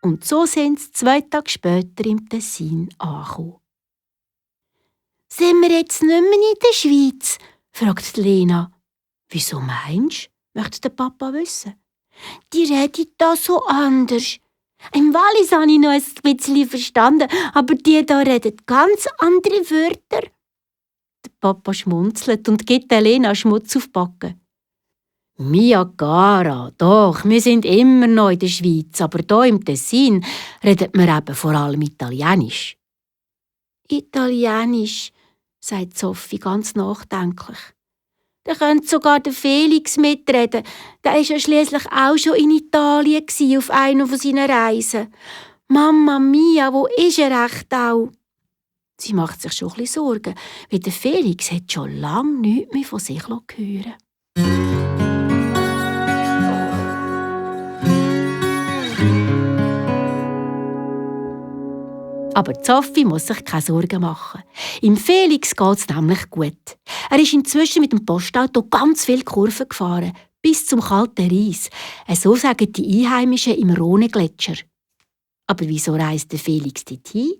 Und so sind sie 2 Tage später im Tessin angekommen. «Sind wir jetzt nicht mehr in der Schweiz?» fragt Lena. «Wieso meinst du?» möchte der Papa wissen. «Die reden da so anders. Im Wallis habe ich noch ein bisschen verstanden, aber die da reden ganz andere Wörter.» Der Papa schmunzelt und gibt Lena Schmutz auf die Backe. «Mia cara, doch, wir sind immer noch in der Schweiz, aber hier im Tessin redet man eben vor allem Italienisch.» «Italienisch», sagt Sophie ganz nachdenklich. «Da könnte sogar der Felix mitreden. Der war ja schliesslich auch schon in Italien auf einer seiner Reisen. Mamma mia, wo ist er echt auch?» Sie macht sich schon ein bisschen Sorgen, weil der Felix hat schon lange nichts mehr von sich hören. Aber Sophie muss sich keine Sorgen machen. Im Felix geht es nämlich gut. Er ist inzwischen mit dem Postauto ganz viele Kurven gefahren, bis zum kalten Reis. So sagen die Einheimischen im Rhone-Gletscher. Aber wieso reist der Felix dorthin?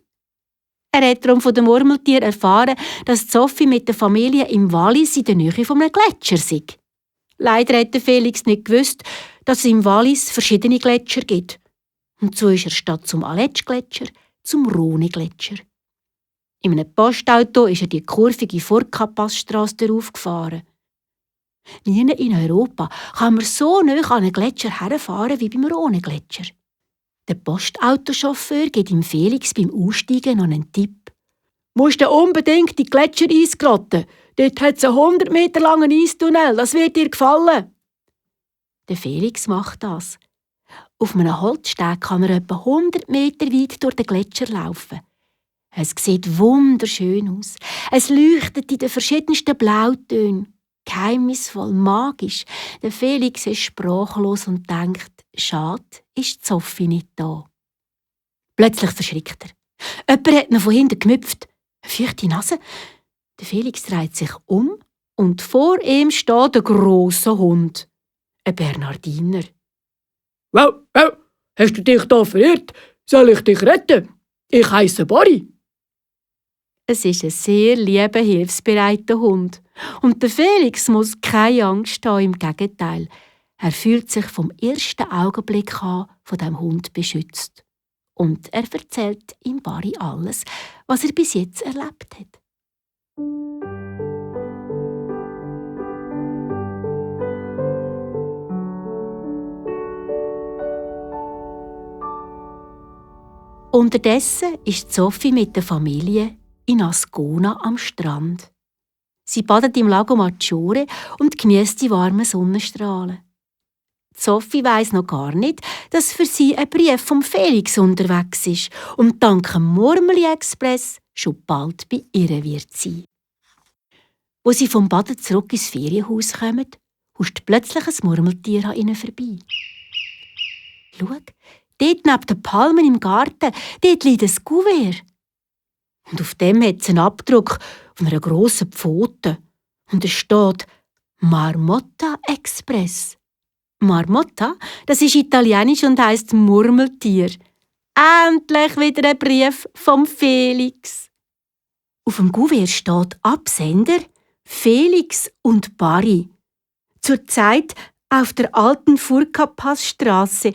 Er hat darum von dem Murmeltier erfahren, dass Sophie mit der Familie im Wallis in der Nähe von einem Gletscher sei. Leider hat der Felix nicht gewusst, dass es im Wallis verschiedene Gletscher gibt. Und so ist er statt zum Aletsch-Gletscher zum Rhone-Gletscher. In einem Postauto ist er die kurvige Furka-Passstrasse darauf gefahren. Nie in Europa kann man so nah an einen Gletscher herfahren wie beim Rhone-Gletscher. Der Postautochauffeur gibt ihm Felix beim Aussteigen noch einen Tipp. «Musst du unbedingt die Gletscher eisgrotten. Dort hat es einen 100 Meter langen Eistunnel. Das wird dir gefallen.» Der Felix macht das. Auf einem Holzsteg kann er etwa 100 Meter weit durch den Gletscher laufen. Es sieht wunderschön aus. Es leuchtet in den verschiedensten Blautönen. Geheimnisvoll, magisch. Der Felix ist sprachlos und denkt, schade, ist Sophie nicht da. Plötzlich verschrickt er. Jemand hat ihn von hinten gemüpft. Eine feuchte Nase. Der Felix dreht sich um und vor ihm steht ein grosser Hund. Ein Bernardiner. «Wow, wow, hast du dich da verirrt? Soll ich dich retten? Ich heisse Bori.» Es ist ein sehr lieber, hilfsbereiter Hund. Und der Felix muss keine Angst haben, im Gegenteil. Er fühlt sich vom ersten Augenblick an von dem Hund beschützt. Und er erzählt ihm Bari alles, was er bis jetzt erlebt hat. Unterdessen ist Sophie mit der Familie in Ascona am Strand. Sie badet im Lago Maggiore und geniesst die warmen Sonnenstrahlen. Sophie weiss noch gar nicht, dass für sie ein Brief vom Felix unterwegs ist und dank dem Murmeli-Express schon bald bei ihr wird sein. Wo sie vom Baden zurück ins Ferienhaus kommen, huscht plötzlich ein Murmeltier an ihnen vorbei. «Schau, dort neben den Palmen im Garten, dort liegt ein Kuvert. Und auf dem hat es einen Abdruck von einer grossen Pfote. Und es steht «Marmotta Express». Marmotta, das ist italienisch und heisst Murmeltier. Endlich wieder ein Brief vom Felix. Auf dem Kuvert steht Absender Felix und Bari. Zurzeit auf der alten Furka-Passstrasse.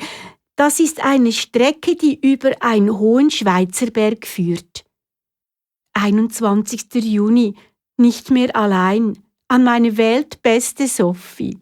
Das ist eine Strecke, die über einen hohen Schweizer Berg führt. 21. Juni, nicht mehr allein. An meine weltbeste Sophie.